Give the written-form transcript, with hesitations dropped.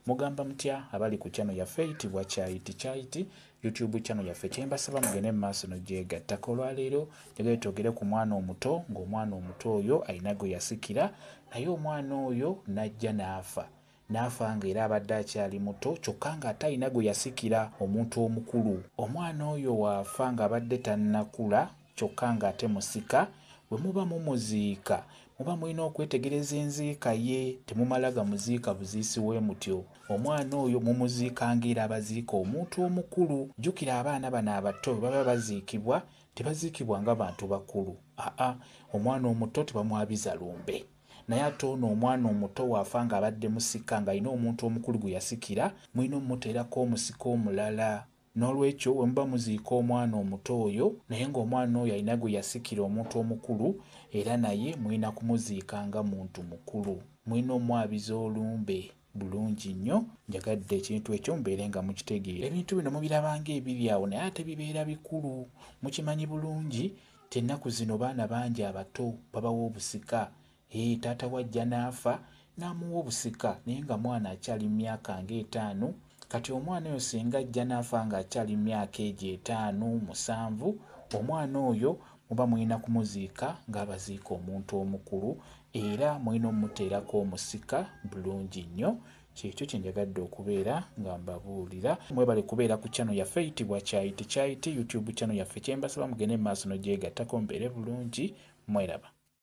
Mugamba mutya abali ku channel yaffe eyitibwa Kyayiti Kyayiti YouTube channel yaffe? Kyembasaba mugende mu maaso nogyegattako. Olwaleero njagala twogere ku mwana omuto, ng'omwana omuto oyo alina gwe yasikira, naye omwana oyo n'ajja n'afa, n'afa ng'era abadde akyali muto, kyokka ng'ate alina gwe yasikira omuntu omukulu. Omwana oyo waafa ng'abadde tannakula, kyokka ng'ate musika, bwe muba mumuziika muba mulina okwetegereza enziika ye, temumala gamuziika buziisi we mutyo. Omwana oyo mumuziika ng'era abaziika omuntu omukulu. Jjukira abaana bano abato bwe baba baziikibwa tebaziikibwa nga bantu bakulu. Aa, omwana omuto tebamwabiza lumbe. Naye ate ono omwana omuto waafa ng'abadde musika, ng'alina omuntu omukulu gwe yasikira, mulina omumuteerako omusika omulala. N'olwekyo bwe muba muziika omwana omuto oyo, naye ng'omwana oyo alina gwe yasikira omuntu omukulu, era naye mulina kumuziika nga muntu mukulu. Mulina omwabiza olumbe bulungi nnyo. Njagadde ekintu ekyo mubeere nga mukitegeera. Ebintu bino mubiraba ng'ebiri awo, naye ate bibeera bikulu. Mukimanyi bulungi nti ennaku zino baana bangi abato babawa obusika. Taata wajja n'afa n'amuwa obusika, naye nga mwana akyali mu myaka ng'etaano. Kati omwana oyo singa ajja n'afa ng'akyali mu myaka egyo 5, 7, omwana oyo muba mulina kumuziika ng'abaziika omuntu omukulu, era mulina omumuteerako omusika bulungi nnyo. Kyekyo kye njagadde okubeera nga mbabuulira. Mwebale kubeera ku channel yaffe eyitibwa Kyayiti Kyayiti YouTube channel yaffe. Kyembasaba mugende mu maaso n'ogyegattako, mubeere bulungi, mweraba.